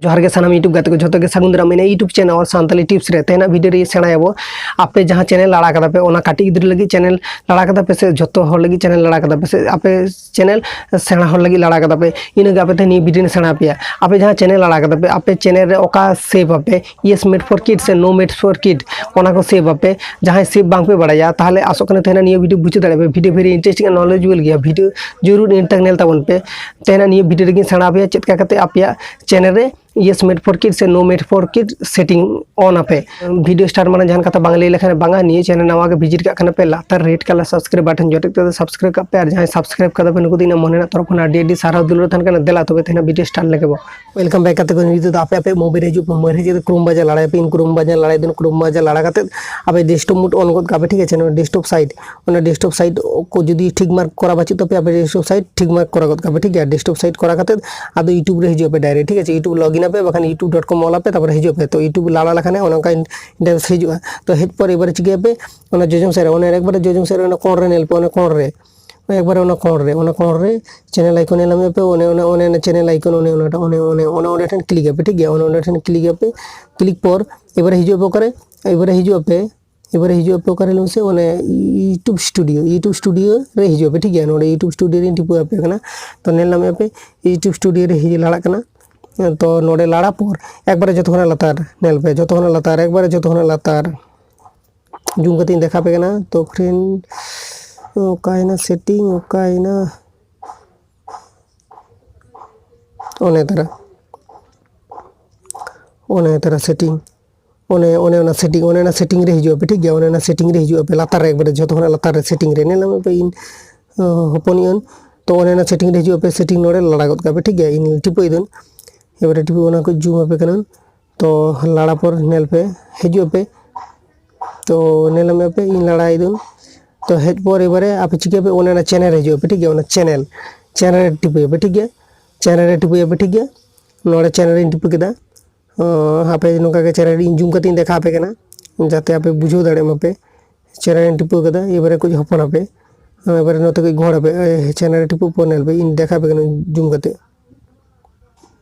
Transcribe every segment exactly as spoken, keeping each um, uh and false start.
ᱡᱚᱦᱟᱨ ᱜᱮ ᱥᱟᱱᱟᱢ YouTube ᱜᱟᱛᱮ ᱠᱚ, ᱡᱷᱚᱛᱚ ᱜᱮ ᱥᱟᱹᱜᱩᱱ ᱫᱟᱨᱟᱢ᱾ ᱤᱧᱟᱹᱜ YouTube channel ᱥᱟᱱᱛᱟᱞᱤ ᱴᱤᱯᱥ ᱨᱮ ᱛᱮᱦᱮᱧᱟᱜ ᱵᱷᱤᱰᱤᱭᱳ ᱨᱮ ᱥᱮᱬᱟᱭᱟᱵᱚ, ᱟᱯᱮ ᱡᱟᱦᱟᱸ ᱪᱮᱱᱮᱞ ᱟᱲᱟᱜ ᱠᱟᱫᱟ ᱯᱮ, ᱚᱱᱟ ᱠᱟᱹᱴᱤᱡ ᱜᱤᱫᱽᱨᱟᱹ ᱞᱟᱹᱜᱤᱫ ᱪᱮᱱᱮᱞ ᱟᱲᱟᱜ ᱠᱟᱫᱟ ᱯᱮ ᱥᱮ ᱡᱷᱚᱛᱚ ᱦᱚᱲ ᱞᱟᱹᱜᱤᱫ ᱪᱮᱱᱮᱞ ᱟᱲᱟᱜ ᱠᱟᱫᱟ ᱯᱮ ᱥᱮ ᱟᱯᱮ ᱪᱮᱱᱮᱞ ᱥᱮᱬᱟ ᱦᱚᱲ ᱞᱟᱹᱜᱤᱫ ᱟᱲᱟᱜ ᱠᱟᱫᱟ ᱯᱮ, ᱤᱱᱟᱹᱜᱮ ᱟᱯᱮ ᱛᱮᱦᱮᱧ ᱱᱤᱭᱟᱹ ᱵᱷᱤᱰᱤᱭᱳ ᱨᱮ ᱥᱮᱬᱟ ᱟᱯᱮᱭᱟ᱾ ᱟᱯᱮ ᱡᱟᱦᱟᱸ ᱪᱮᱱᱮᱞ ᱟᱲᱟᱜ ᱠᱟᱫᱟ ᱯᱮ, ᱟᱯᱮ ᱪᱮᱱᱮᱞ ᱨᱮ ᱚᱠᱟ ᱥᱮᱵᱷ ᱟᱯᱮ, Yes Made for Kid ᱥᱮ No Made for Kid, ᱚᱱᱟ ᱠᱚ ᱥᱮᱵᱷ ᱟᱯᱮ᱾ ᱡᱟᱦᱟᱸᱭ ᱥᱮᱵᱷ ᱵᱟᱝ ᱯᱮ ᱵᱟᱲᱟᱭᱟ, ᱛᱟᱦᱚᱞᱮ ᱟᱥᱚᱜ ᱠᱟᱱᱟ ᱛᱮᱦᱮᱧᱟᱜ ᱱᱤᱭᱟᱹ ᱵᱷᱤᱰᱤᱭᱳ ᱵᱩᱡᱷᱟᱹᱣ ᱫᱟᱲᱮᱭᱟᱜ ᱯᱮ᱾ Video very interesting and knowledgeable ᱜᱮᱭᱟ, ᱵᱷᱤᱰᱤᱭᱳ ᱡᱚᱨᱩᱨ ᱮᱱᱰ ᱛᱟᱠ ᱧᱮᱞ ᱛᱟᱵᱚᱱ ᱯᱮ᱾ ᱛᱮᱦᱮᱧᱟᱜ ᱱᱤᱭᱟᱹ ᱵᱷᱤᱰᱤᱭᱳ ᱨᱮᱜᱤᱧ ᱥᱮᱬᱟ ᱟᱯᱮᱭᱟ ᱪᱮᱫ ᱞᱮᱠᱟ ᱠᱟᱛᱮ ᱟᱯᱮᱭᱟᱜ ᱪᱮᱱᱮᱞ ᱨᱮ Yes Made for Kid ᱥᱮ No Made for Kid setting on ᱟᱯᱮ᱾ ᱵᱷᱤᱰᱤᱭᱳ ᱥᱴᱟᱨᱴ ᱢᱟᱲᱟᱝ ᱡᱟᱦᱟᱱ ᱠᱟᱛᱷᱟ ᱵᱟᱝ ᱞᱟᱹᱭ ᱞᱮᱠᱷᱟᱱ ᱵᱟᱝᱟ, ᱱᱤᱭᱟᱹ ᱪᱮᱱᱮᱞ ᱱᱟᱣᱟ ᱜᱮ ᱵᱷᱤᱡᱤᱴ ᱠᱟᱜ ᱠᱷᱟᱱ ᱯᱮ, ᱞᱟᱛᱟᱨ ᱨᱮᱰ ᱠᱟᱞᱟᱨ ᱥᱟᱵᱥᱠᱨᱟᱭᱤᱵ ᱵᱟᱴᱚᱱ ᱡᱚᱴᱮᱫ ᱠᱟᱛᱮ ᱥᱟᱵᱥᱠᱨᱟᱭᱤᱵ ᱠᱟᱜ ᱯᱮ, ᱟᱨ ᱡᱟᱦᱟᱸᱭ ᱥᱟᱵᱥᱠᱨᱟᱭᱤᱵ ᱠᱟᱫᱟ ᱯᱮ ᱱᱩᱠᱩ ᱫᱚ ᱤᱧᱟᱹᱜ ᱢᱚᱱᱮ ᱨᱮᱱᱟᱜ ᱛᱚᱨᱚᱯ ᱠᱷᱚᱱ ᱟᱹᱰᱤ ᱟᱹᱰᱤ ᱥᱟᱨᱦᱟᱣ ᱫᱩᱞᱟᱹᱲ ᱛᱟᱦᱮᱱ ᱠᱟᱱᱟ᱾ ᱫᱮᱞᱟ ᱛᱚᱵᱮ ᱛᱮᱦᱮᱧᱟᱜ ᱵᱷᱤᱰᱤᱭᱳ ᱥᱴᱟᱨᱴ ᱞᱮᱜᱮ ᱵᱚ᱾ ᱳᱭᱮᱞᱠᱟᱢ ᱵᱮᱠ ᱠᱟᱛᱮ ᱠᱚ ᱱᱤᱛᱚᱜ ᱫᱚ ᱟᱯᱮ ᱟᱯᱮ ᱢᱳᱵᱟᱭᱤᱞ ᱨᱮ ᱦᱤᱡᱩᱜ ᱯᱮ, ᱢᱳᱵᱟᱭᱤᱞ ᱨᱮ ᱦᱤᱡᱩᱜ ᱠᱟᱛᱮ ᱠᱨᱳᱢ ᱵᱨᱟᱣᱡᱟᱨ ᱞᱟᱲᱟᱭ ᱯᱮ, ᱤᱱ ᱠᱨᱳᱢ ᱵᱨᱟᱣᱡᱟᱨ ᱞᱟᱲᱟ ᱠᱟᱛᱮ ᱟᱯᱮ ᱰᱮᱥᱠᱴᱚᱯ ᱢᱳᱰ ᱚᱱ ᱜᱚᱫ ᱠᱟᱜ ᱯᱮ, ᱴᱷᱤᱠ ᱟᱪᱷᱮ, ᱱᱚᱣᱟ ᱰᱮᱥᱠᱴᱚᱯ ᱥᱟᱭᱤᱴ, ᱚᱱᱟ ᱰᱮᱥᱠᱴᱚᱯ ᱥᱟᱭᱤᱴ ᱠᱚ ᱡᱩᱫᱤ ᱴᱷᱤᱠ ᱢᱟᱨᱠ ᱠᱚᱨᱟ ᱵᱟᱹᱪᱩᱜ ᱛᱟᱯᱮᱭᱟ, ᱟᱯᱮ ᱰᱮᱥᱠᱴᱚᱯ ᱥᱟᱭᱤᱴ ᱴᱷᱤᱠ ᱢᱟᱨᱠ ᱠᱚᱨᱟ ᱜᱚᱫ ᱠᱟᱜ ᱯᱮ, ᱴᱷᱤᱠ ᱜᱮᱭᱟ᱾ ᱰᱮᱥᱠᱴᱚᱯ ᱥᱟᱭᱤᱴ ᱠᱚᱨᱟ ᱠᱟᱛᱮ ᱟᱫᱚ YouTube ᱨᱮ ᱦᱤᱡᱩᱜ ᱟᱯᱮ ᱰᱟᱭᱨᱮᱠᱴ, ᱴᱷᱤᱠ ᱟᱪᱷᱮ, YouTube login ᱟᱯᱮ, ᱵᱟᱠᱷᱟᱱ youtube dot com ᱚᱞ ᱟᱯᱮ, ᱛᱟᱨᱯᱚᱨᱮ ᱦᱤᱡᱩᱜ ᱟᱯᱮ᱾ ᱛᱚ YouTube ᱞᱟᱲᱟ ᱞᱮᱠᱷᱟᱱ ᱚᱱᱮ ᱚᱱᱠᱟ interface ᱦᱤᱡᱩᱜᱼᱟ᱾ ᱛᱚ ᱦᱮᱡ ᱯᱚᱨ ᱮᱵᱟᱨᱮ ᱪᱤᱠᱟᱹᱭᱟᱯᱮ, ᱚᱱᱟ ᱡᱚᱡᱚᱢ ᱥᱮᱫ ᱨᱮ, ᱚᱱᱮ ᱮᱠᱵᱟᱨᱮ ᱡᱚᱡᱚᱢ ᱥᱮᱫ ᱨᱮ ᱚᱱᱟ ᱠᱚᱬ ᱨᱮ ᱧᱮᱞ ᱯᱮ, ᱚᱱᱟ ᱠᱚᱬ ᱨᱮ, ᱮᱠᱵᱟᱨᱮ ᱚᱱᱟ ᱠᱚᱬ ᱨᱮ, ᱚᱱᱟ ᱠᱚᱬ ᱨᱮ ᱪᱮᱱᱮᱞ ᱟᱭᱠᱚᱱ ᱧᱮᱞ ᱧᱟᱢᱮᱫ ᱯᱮ, ᱚᱱᱮ ᱚᱱᱟ, ᱚᱱᱮ ᱚᱱᱟ ᱪᱮᱱᱮᱞ ᱟᱭᱠᱚᱱ, ᱚᱱᱮ ᱚᱱᱟᱴᱟᱜ, ᱚᱱᱮ, ᱚᱱᱮ, ᱚᱱᱮ ᱚᱸᱰᱮ ᱴᱷᱮᱱ ᱠᱞᱤᱠ ᱟᱯᱮ, ᱴᱷᱤᱠ ᱜᱮᱭᱟ, ᱚᱱᱮ ᱚᱸᱰᱮ ᱴᱷᱮᱱ ᱠᱞᱤᱠ ᱟᱯᱮ᱾ ᱠᱞᱤᱠ ᱯᱚᱨ ᱮᱵᱟᱨᱮ ᱦᱤᱡᱩᱜ ᱟᱯᱮ ᱚᱠᱟᱨᱮ, ᱮᱵᱟᱨᱮ ᱦᱤᱡᱩᱜ ᱟᱯᱮ, ᱮᱵᱟᱨᱮ ᱦᱤᱡᱩᱜ ᱟᱯᱮ ᱚᱠᱟᱨᱮ ᱞᱟᱹᱭ ᱢᱮᱥᱮ, ᱚᱱᱮ YouTube Studio, YouTube Studio ᱨᱮ ᱦᱤᱡᱩᱜ ᱟᱯᱮ, ᱴᱷᱤᱠ ᱜᱮᱭᱟ᱾ ᱱᱚᱰᱮ YouTube Studio ᱨᱮᱧ ᱴᱤᱯᱟᱹ ᱟᱯᱮ ᱠᱟᱱᱟ, ᱛᱚ ᱧᱮᱞ ᱧᱟᱢᱮᱫ ᱟᱯᱮ YouTube Studio ᱨᱮ ᱦᱤᱡᱩᱜ ᱞᱟᱲᱟᱜ ᱠᱟᱱᱟ᱾ ᱛᱚ ᱱᱚᱰᱮ ᱞᱟᱲᱟ ᱯᱚᱨ ᱮᱠᱵᱟᱨᱮ ᱡᱚᱛᱚ ᱠᱷᱚᱱᱟᱜ ᱞᱟᱛᱟᱨ, ᱧᱮᱞ ᱯᱮ, ᱡᱚᱛᱚ ᱠᱷᱚᱱᱟᱜ ᱞᱟᱛᱟᱨ, ᱮᱠᱵᱟᱨᱮ ᱡᱚᱛᱚ ᱠᱷᱚᱱᱟᱜ ᱞᱟᱛᱟᱨ ᱡᱩᱢ ᱠᱟᱛᱮᱧ ᱫᱮᱠᱷᱟᱣ ᱟᱯᱮ ᱠᱟᱱᱟ᱾ ᱛᱚ ᱯᱷᱨᱮᱱᱰ, ᱚᱠᱟᱭᱮᱱᱟ ᱥᱮᱴᱤᱝ, ᱚᱠᱟᱭᱮᱱᱟ? ᱚᱱᱮ ᱛᱟᱨᱟ, ᱚᱱᱮ ᱛᱟᱨᱟ ᱥᱮᱴᱤᱝ, ᱚᱱᱮ, ᱚᱱᱮ ᱚᱱᱟ ᱥᱮᱴᱤᱝ, ᱚᱱᱮ ᱚᱱᱟ ᱥᱮᱴᱤᱝ ᱨᱮ ᱦᱤᱡᱩᱜ ᱟᱯᱮ, ᱴᱷᱤᱠ ᱜᱮᱭᱟ᱾ ᱚᱱᱮ ᱚᱱᱟ ᱥᱮᱴᱤᱝ ᱨᱮ ᱦᱤᱡᱩᱜ ᱟᱯᱮ, ᱞᱟᱛᱟᱨ ᱨᱮ ᱮᱠᱵᱟᱨᱮ ᱡᱚᱛᱚ ᱠᱷᱚᱱᱟᱜ ᱞᱟᱛᱟᱨ ᱨᱮ ᱥᱮᱴᱤᱝ ᱨᱮ ᱧᱮᱞ ᱧᱟᱢ ᱟᱯᱮ ᱤᱧ, ᱚ, ᱦᱚᱯᱚᱱᱤᱡ ᱟᱹᱧ᱾ ᱛᱚ ᱚᱱᱮ ᱚᱱᱟ ᱥᱮᱴᱤᱝ ᱨᱮ ᱦᱤᱡᱩᱜ ᱟᱯᱮ, ᱥᱮᱴᱤᱝ ᱱᱚᱰᱮ ᱞᱟᱲᱟ ᱜᱚᱫ ᱠᱟᱜ ᱯᱮ, ᱴᱷᱤᱠ ᱜᱮᱭᱟ᱾ ᱤᱧ ᱴᱤᱯᱟᱹᱭ ᱫᱟᱹᱧ, ᱮᱵᱟᱨᱮ ᱴᱤᱯᱟᱹ ᱚᱱᱟ ᱠᱚ ᱡᱩᱢ ᱟᱯᱮ ᱠᱟᱹᱱᱟᱹᱧ᱾ ᱛᱚ ᱞᱟᱲᱟ ᱯᱚᱨ ᱧᱮᱞ ᱯᱮ, ᱦᱤᱡᱩᱜ ᱟᱯᱮ, ᱛᱚ ᱧᱮᱞ ᱧᱟᱢ ᱟᱯᱮ ᱤᱧ ᱞᱟᱲᱟᱭ ᱫᱟᱹᱧ᱾ ᱛᱚ ᱦᱮᱡ ᱯᱚᱨ ᱮᱵᱟᱨᱮ ᱟᱯᱮ ᱪᱤᱠᱟᱹᱭᱟᱯᱮ, ᱚᱱᱮ ᱚᱱᱟ ᱪᱮᱱᱮᱞ ᱨᱮ ᱦᱤᱡᱩᱜ ᱟᱯᱮ, ᱴᱷᱤᱠ ᱜᱮᱭᱟ᱾ ᱚᱱᱟ ᱪᱮᱱᱮᱞ, ᱪᱮᱱᱮᱞ ᱨᱮ ᱴᱤᱯᱟᱹᱭᱟᱯᱮ, ᱴᱷᱤᱠ ᱜᱮᱭᱟ᱾ ᱪᱮᱱᱮᱞ ᱨᱮ ᱴᱤᱯᱟᱹᱭᱟᱯᱮ, ᱴᱷᱤᱠ ᱜᱮᱭᱟ᱾ ᱱᱚᱰᱮ ᱪᱮᱱᱮᱞ ᱨᱮᱧ ᱴᱤᱯᱟᱹ ᱠᱮᱫᱟ᱾ ᱚ, ᱦᱟᱯᱮ ᱱᱚᱝᱠᱟ ᱜᱮ ᱪᱮᱱᱮᱞ ᱨᱮᱧ ᱡᱩᱢ ᱠᱟᱛᱮᱧ ᱫᱮᱠᱷᱟᱣ ᱟᱯᱮ ᱠᱟᱱᱟ, ᱡᱟᱛᱮ ᱟᱯᱮ ᱵᱩᱡᱷᱟᱹᱣ ᱫᱟᱲᱮᱭᱟᱜ ᱢᱟᱯᱮ᱾ ᱪᱮᱱᱮᱞ ᱨᱤᱧ ᱴᱤᱯᱟᱹᱣ ᱠᱟᱫᱟ, ᱮᱵᱟᱨᱮ ᱠᱟᱹᱡ ᱦᱚᱯᱚᱱ ᱟᱯᱮ, ᱮᱵᱟᱨᱮ ᱱᱚᱛᱮ ᱠᱟᱹᱡ ᱜᱚᱦᱚᱲ ᱟᱯᱮ᱾ ᱮ, ᱪᱮᱱᱮᱞ ᱨᱮ ᱴᱤᱯᱟᱹᱣ ᱯᱚᱨ ᱧᱮᱞ ᱯᱮ, ᱤᱧ ᱫᱮᱠᱷᱟᱣ ᱟᱯᱮ ᱠᱟᱹᱱᱟᱹᱧ ᱡᱩᱢ ᱠᱟᱛᱮ᱾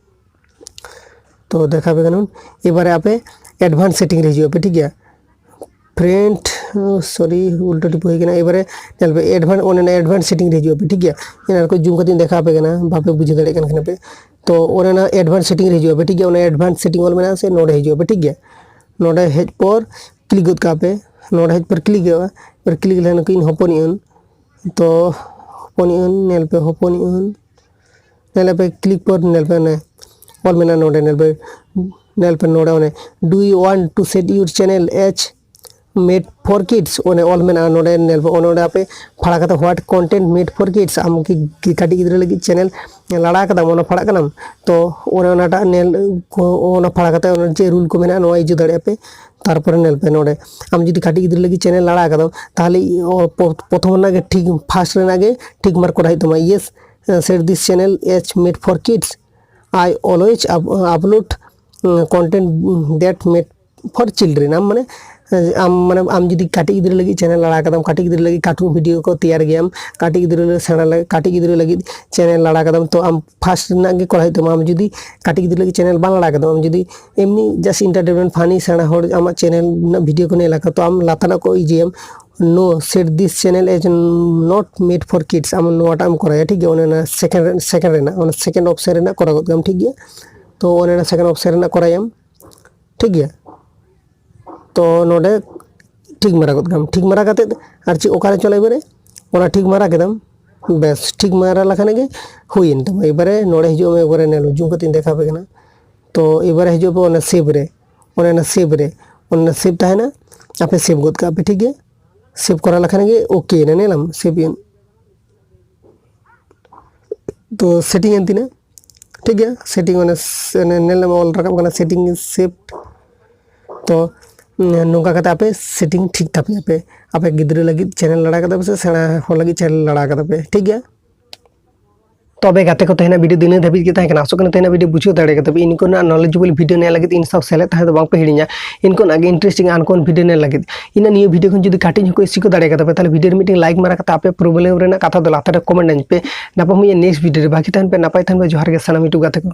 ᱛᱚ ᱫᱮᱠᱷᱟᱣ ᱯᱮ ᱠᱟᱱᱟ᱾ ᱮᱵᱟᱨᱮ ᱟᱯᱮ advance setting ᱨᱮ ᱦᱤᱡᱩᱜ ᱟᱯᱮ, ᱴᱷᱤᱠ ᱜᱮᱭᱟ᱾ ᱯᱷᱨᱮᱱᱰ, ᱥᱚᱨᱤ, ᱩᱞᱴᱟᱹ ᱴᱤᱯᱟᱹ ᱦᱩᱭ ᱠᱟᱱᱟ᱾ ᱮᱵᱟᱨᱮ ᱧᱮᱞ ᱯᱮ advance, ᱚᱱᱮ ᱚᱱᱟ advance setting ᱨᱮ ᱦᱤᱡᱩᱜ ᱟᱯᱮ, ᱴᱷᱤᱠ ᱜᱮᱭᱟ᱾ ᱮᱱᱟ ᱠᱚ ᱡᱩᱢ ᱠᱟᱛᱮᱧ ᱫᱮᱠᱷᱟᱣ ᱟᱯᱮ ᱠᱟᱱᱟ, ᱵᱟᱯᱮ ᱵᱩᱡᱷᱟᱹᱣ ᱫᱟᱲᱮᱭᱟᱜ ᱠᱟᱱ ᱠᱷᱟᱱ ᱯᱮ᱾ ᱛᱚ ᱚᱱᱮ ᱚᱱᱟ advance setting ᱨᱮ ᱦᱤᱡᱩᱜ ᱟᱯᱮ, ᱴᱷᱤᱠ ᱜᱮᱭᱟ᱾ ᱚᱱᱟ advance setting ᱚᱞ ᱢᱮᱱᱟᱜᱼᱟ ᱥᱮ, ᱱᱚᱰᱮ ᱦᱤᱡᱩᱜ ᱟᱯᱮ, ᱴᱷᱤᱠ ᱜᱮᱭᱟ᱾ ᱱᱚᱰᱮ ᱦᱮᱡ ᱯᱚᱨ click ᱜᱚᱫ ᱠᱟᱜ ᱯᱮ, ᱱᱚᱰᱮ ᱦᱮᱡ ᱯᱚᱨ click ᱦᱩᱭᱩᱜᱼᱟ᱾ ᱮᱵᱟᱨ click ᱞᱮᱠᱷᱟᱱ ᱱᱩᱠᱩᱧ ᱦᱚᱯᱚᱱᱤᱡ ᱟᱹᱧ, ᱛᱚ ᱦᱚᱯᱚᱱᱤᱡ ᱟᱹᱧ, ᱧᱮᱞ ᱯᱮ ᱦᱚᱯᱚᱱᱤᱡ ᱟᱹᱧ, ᱧᱮᱞ ᱯᱮ click ᱯᱚᱨ ᱧᱮᱞ ᱯᱮ ᱚᱱᱮ ᱚᱞ ᱢᱮᱱᱟᱜᱼᱟ ᱱᱚᱰᱮ, ᱧᱮᱞ ᱯᱮ, ᱧᱮᱞ ᱯᱮ ᱱᱚᱰᱮ ᱚᱱᱮ, "Do you want to set your channel as made for kids?" ᱚᱱᱮ ᱚᱞ ᱢᱮᱱᱟᱜᱼᱟ ᱱᱚᱰᱮ, ᱧᱮᱞ ᱯᱮ ᱚᱱᱮ ᱚᱸᱰᱮ ᱟᱯᱮ ᱯᱷᱟᱲᱟ ᱠᱟᱛᱮ "What content made for kids?" ᱟᱢ ᱠᱤ ᱠᱤ ᱠᱟᱹᱴᱤᱡ ᱜᱤᱫᱽᱨᱟᱹ ᱞᱟᱹᱜᱤᱫ ᱪᱮᱱᱮᱞ ᱞᱟᱲᱟ ᱠᱟᱫᱟᱢ, ᱚᱱᱟ ᱯᱷᱟᱲᱟᱜ ᱠᱟᱱᱟᱢ? ᱛᱚ ᱚᱱᱮ ᱚᱱᱟᱴᱟᱜ ᱧᱮᱞ ᱠᱚ, ᱚᱱᱟ ᱯᱷᱟᱲᱟ ᱠᱟᱛᱮ ᱚᱱᱟ ᱪᱮᱫ ᱨᱩᱞ ᱠᱚ ᱢᱮᱱᱟᱜᱼᱟ ᱱᱚᱣᱟ ᱤᱭᱩᱡᱽ ᱫᱟᱲᱮᱭᱟᱜᱼᱟ ᱯᱮ᱾ ᱛᱟᱨᱯᱚᱨᱮ ᱧᱮᱞ ᱯᱮ ᱱᱚᱰᱮ, ᱟᱢ ᱡᱩᱫᱤ ᱠᱟᱹᱴᱤᱡ ᱜᱤᱫᱽᱨᱟᱹ ᱞᱟᱹᱜᱤᱫ ᱪᱮᱱᱮᱞ ᱟᱲᱟᱜ ᱠᱟᱫᱟᱢ, ᱛᱟᱦᱚᱞᱮ ᱚ, ᱯᱚ-, ᱯᱨᱚᱛᱷᱚᱢ ᱨᱮᱱᱟᱜ ᱜᱮ ᱴᱷᱤᱠ, ᱯᱷᱟᱥᱴ ᱨᱮᱱᱟᱜ ᱜᱮ ᱴᱷᱤᱠ ᱢᱟᱨᱠ ᱠᱚᱨᱟ ᱦᱩᱭᱩᱜ ᱛᱟᱢᱟ, "Yes, set this channel as made for kids. I always up-, upload, uh, content that made for children." ᱟᱢ ᱢᱟᱱᱮ, ᱟᱢ ᱢᱟᱱᱮ, ᱟᱢ ᱡᱩᱫᱤ ᱠᱟᱹᱴᱤᱡ ᱜᱤᱫᱽᱨᱟᱹ ᱞᱟᱹᱜᱤᱫ ᱪᱮᱱᱮᱞ ᱟᱲᱟᱜ ᱠᱟᱫᱟᱢ, ᱠᱟᱹᱴᱤᱡ ᱜᱤᱫᱽᱨᱟᱹ ᱞᱟᱹᱜᱤᱫ ᱠᱟᱨᱴᱩᱱ ᱵᱷᱤᱰᱤᱭᱳ ᱠᱚ ᱛᱮᱭᱟᱨ ᱜᱮᱭᱟᱢ, ᱠᱟᱹᱴᱤᱡ ᱜᱤᱫᱽᱨᱟᱹ ᱞᱟᱹᱜᱤᱫ ᱥᱮᱬᱟ ᱞᱟᱹᱜᱤᱫ, ᱠᱟᱹᱴᱤᱡ ᱜᱤᱫᱽᱨᱟᱹ ᱞᱟᱹᱜᱤᱫ ᱪᱮᱱᱮᱞ ᱟᱲᱟᱜ ᱠᱟᱫᱟᱢ, ᱛᱚ ᱟᱢ ᱯᱷᱟᱥᱴ ᱨᱮᱱᱟᱜ ᱜᱮ ᱠᱚᱨᱟᱣ ᱦᱩᱭᱩᱜ ᱛᱟᱢᱟ᱾ ᱟᱢ ᱡᱩᱫᱤ ᱠᱟᱹᱴᱤᱡ ᱜᱤᱫᱽᱨᱟᱹ ᱞᱟᱹᱜᱤᱫ ᱪᱮᱱᱮᱞ ᱵᱟᱝ ᱟᱲᱟᱜ ᱠᱟᱫᱟᱢ, ᱟᱢ ᱡᱩᱫᱤ ᱮᱢᱱᱤ just entertainment funny ᱥᱮᱬᱟ ᱦᱚᱲ ᱟᱢᱟᱜ ᱪᱮᱱᱮᱞ ᱨᱮᱱᱟᱜ ᱵᱷᱤᱰᱤᱭᱳ ᱠᱚ ᱧᱮᱞ ᱟᱠᱟᱫ, ᱛᱚ ᱟᱢ ᱞᱟᱛᱟᱨ ᱨᱮᱱᱟᱜ ᱠᱚ ᱤᱭᱟᱹᱭᱟᱢ, "No, set this channel as not made for kids." ᱟᱢ ᱱᱚᱣᱟᱴᱟᱜ ᱮᱢ ᱠᱚᱨᱟᱭᱟ, ᱴᱷᱤᱠ ᱜᱮᱭᱟ, ᱚᱱᱮ ᱚᱱᱟ ᱥᱮᱠᱮᱱᱰ, ᱥᱮᱠᱮᱱᱰ ᱨᱮᱱᱟᱜ, ᱚᱱᱟ ᱥᱮᱠᱮᱱᱰ ᱚᱯᱥᱮᱱ ᱨᱮᱱᱟᱜ ᱠᱚᱨᱟᱣ ᱜᱚᱫ ᱠᱟᱜ ᱟᱢ, ᱴᱷᱤᱠ ᱜᱮᱭᱟ᱾ ᱛᱚ ᱚᱱᱮ ᱚᱱᱟ ᱥᱮᱠᱮᱱᱰ ᱚᱯᱥᱮᱱ ᱨᱮᱱᱟᱜ ᱠᱚᱨᱟᱭᱟᱢ, ᱴᱷᱤᱠ ᱜᱮᱭᱟ᱾ ᱛᱚ ᱱᱚᱰᱮ ᱴᱷᱤᱠ ᱢᱟᱨᱟ ᱜᱚᱫ ᱠᱟᱜ ᱟᱢ, ᱴᱷᱤᱠ ᱢᱟᱨᱟ ᱠᱟᱛᱮᱫ ᱟᱨ ᱪᱮᱫ ᱚᱠᱟᱨᱮ ᱪᱟᱞᱟᱜ ᱮᱵᱟᱨᱮ, ᱚᱱᱟ ᱴᱷᱤᱠ ᱢᱟᱨᱟ ᱠᱮᱫᱟᱢ, ᱵᱮᱥ, ᱴᱷᱤᱠ ᱢᱟᱨᱟ ᱞᱮᱠᱷᱟᱱ ᱜᱮ ᱦᱩᱭᱮᱱ ᱛᱟᱢᱟ᱾ ᱮᱵᱟᱨᱮ ᱱᱚᱰᱮ ᱦᱤᱡᱩᱜ ᱢᱮ, ᱮᱵᱟᱨᱮ ᱧᱮᱞ ᱡᱩᱢ ᱠᱟᱛᱮᱧ ᱫᱮᱠᱷᱟᱣ ᱟᱯᱮ ᱠᱟᱱᱟ᱾ ᱛᱚ ᱮᱵᱟᱨᱮ ᱦᱤᱡᱩᱜ ᱯᱮ ᱚᱱᱟ ᱥᱮᱵᱷ ᱨᱮ, ᱚᱱᱮ ᱚᱱᱟ ᱥᱮᱵᱷ ᱨᱮ, ᱚᱱᱮ ᱚᱱᱟ ᱥᱮᱵᱷ ᱛᱟᱦᱮᱱᱟ, ᱟᱯᱮ ᱥᱮᱵᱷ ᱜᱚᱫ ᱠᱟᱜ ᱯᱮ, ᱴᱷᱤᱠ ᱜᱮᱭᱟ᱾ ᱥᱮᱵᱷ ᱠᱚᱨᱟᱣ ᱞᱮᱠᱷᱟᱱ ᱜᱮ ᱳᱠᱮ ᱮᱱᱟ, ᱧᱮᱞᱟᱢ ᱥᱮᱵᱷ ᱮᱱ᱾ ᱛᱚ ᱥᱮᱴᱤᱝ ᱮᱱ ᱛᱤᱧᱟ, ᱴᱷᱤᱠ ᱜᱮᱭᱟ᱾ ᱥᱮᱴᱤᱝ ᱚᱱᱮ ᱥ-, ᱚᱱᱮ ᱧᱮᱞ ᱧᱟᱢᱚᱜ ᱚᱞ ᱨᱟᱠᱟᱵ ᱠᱟᱱᱟ ᱥᱮᱴᱤᱝ ᱥᱮᱵᱷ᱾ ᱛᱚ ᱱᱚᱝᱠᱟ ᱠᱟᱛᱮ ᱟᱯᱮ ᱥᱮᱴᱤᱝ ᱴᱷᱤᱠ ᱛᱟᱯᱮᱭᱟ ᱯᱮ, ᱟᱯᱮ ᱜᱤᱫᱽᱨᱟᱹ ᱞᱟᱹᱜᱤᱫ ᱪᱮᱱᱮᱞ ᱞᱟᱲᱟ ᱠᱟᱫᱟ ᱯᱮ ᱥᱮ ᱥᱮᱬᱟ ᱦᱚᱲ ᱞᱟᱹᱜᱤᱫ ᱪᱮᱱᱮᱞ ᱞᱟᱲᱟ ᱠᱟᱫᱟ ᱯᱮ, ᱴᱷᱤᱠ ᱜᱮᱭᱟ᱾ ᱛᱚᱵᱮ ᱜᱟᱛᱮ ᱠᱚ, ᱛᱮᱦᱮᱧᱟᱜ ᱵᱷᱤᱰᱤᱭᱳ ᱫᱚ ᱤᱱᱟᱹ ᱫᱷᱟᱹᱵᱤᱡ ᱜᱮ ᱛᱟᱦᱮᱸ ᱠᱟᱱᱟ᱾ ᱟᱥᱚᱜ ᱠᱟᱱᱟ ᱛᱮᱦᱮᱧᱟᱜ ᱵᱷᱤᱰᱤᱭᱳ ᱵᱩᱡᱷᱟᱹᱣ ᱫᱟᱲᱮ ᱠᱟᱫᱟ ᱯᱮ᱾ ᱤᱱᱠᱟᱹᱱᱟᱜ knowledgeable ᱵᱷᱤᱰᱤᱭᱳ ᱧᱮᱞ ᱞᱟᱹᱜᱤᱫ ᱤᱧ ᱥᱟᱶ ᱥᱮᱞᱮᱫ ᱛᱟᱦᱮᱸ ᱫᱚ ᱵᱟᱝ ᱯᱮ ᱦᱤᱲᱤᱧᱟ᱾ ᱤᱱᱠᱟᱹᱱᱟᱜ ᱜᱮ interesting ᱟᱱ ᱠᱚ ᱵᱷᱤᱰᱤᱭᱳ ᱧᱮᱞ ᱞᱟᱹᱜᱤᱫ ᱤᱧᱟᱹᱜ ᱱᱤᱭᱟᱹ ᱵᱷᱤᱰᱤᱭᱳ ᱠᱷᱚᱱ ᱡᱩᱫᱤ ᱠᱟᱹᱴᱤᱡ ᱦᱚᱸᱠᱚ ᱤᱥᱤ ᱠᱚ ᱫᱟᱲᱮ ᱠᱟᱫᱟ ᱯᱮ, ᱛᱟᱦᱚᱞᱮ ᱵᱷᱤᱰᱤᱭᱳ ᱨᱮ ᱢᱤᱫᱴᱮᱱ ᱞᱟᱭᱤᱠ ᱢᱟᱨᱟ ᱠᱟᱛᱮ ᱟᱯᱮ ᱯᱨᱚᱵᱞᱮᱢ ᱨᱮᱱᱟᱜ ᱠᱟᱛᱷᱟ ᱫᱚ ᱞᱟᱛᱟᱨ ᱨᱮ ᱠᱚᱢᱮᱱᱴ ᱟᱹᱧ ᱯᱮ᱾ ᱧᱟᱯᱟᱢ ᱦᱩᱭᱩᱜᱼᱟ ᱱᱮᱠᱥᱴ ᱵᱷᱤᱰᱤᱭᱳ ᱨᱮ᱾ ᱵᱷᱟᱜᱮ ᱛᱟᱦᱮᱱ ᱯᱮ, ᱱᱟᱯᱟᱭ ᱛᱟᱦᱮᱱ ᱯᱮ᱾ ᱡᱚᱦᱟᱨ ᱜᱮ ᱥᱟᱱᱟᱢ YouTube ᱜᱟᱛᱮ ᱠᱚ᱾